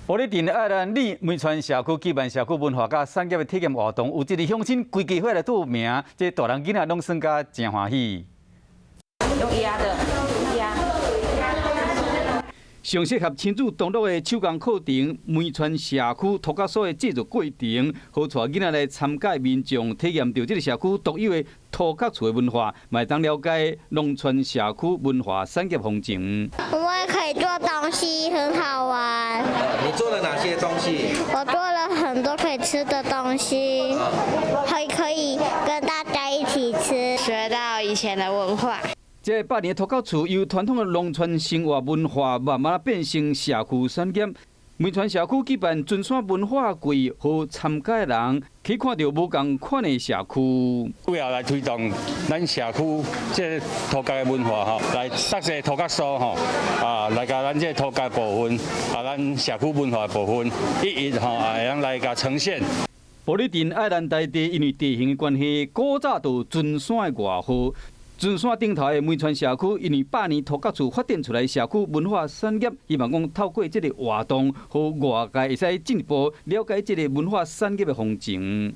埔里鎮愛蘭里梅川社區舉辦社區文化佮產業的體驗活動，有一个鄉親規家伙來報名，這大人囡仔攏耍甲誠歡喜。用壓的，壓。上適合親子同樂的手工課程，梅川社區托教所的製作過程，予帶囡仔來參加民眾體驗著這个社區獨有的塗埆厝的文化，嘛會當了解農村社區文化產業風情。我們可以做東西，很好玩。你做了哪些東西？我做了很多可以吃的東西，還可以跟大家一起吃，學到以前的文化。這百年塗埆厝由傳統的農村生活文化，慢慢變成社區產業。梅川社區舉辦圳山文化季，予參加的人去看著無仝款的社區。主要來推動咱社區這塗埆的文化吼，來設這塗埆所吼，啊，來共咱這塗埆部分，啊，咱社區文化部分，一一吼會當來共呈現。埔里鎮愛蘭台地因為地形的關係，古早就有圳山的外號。圳山頂頭的梅川社區，因為百年塗埆厝發展出來社區文化產業，希望講透過這个活動，予外界會使進一步了解這个文化產業的風情。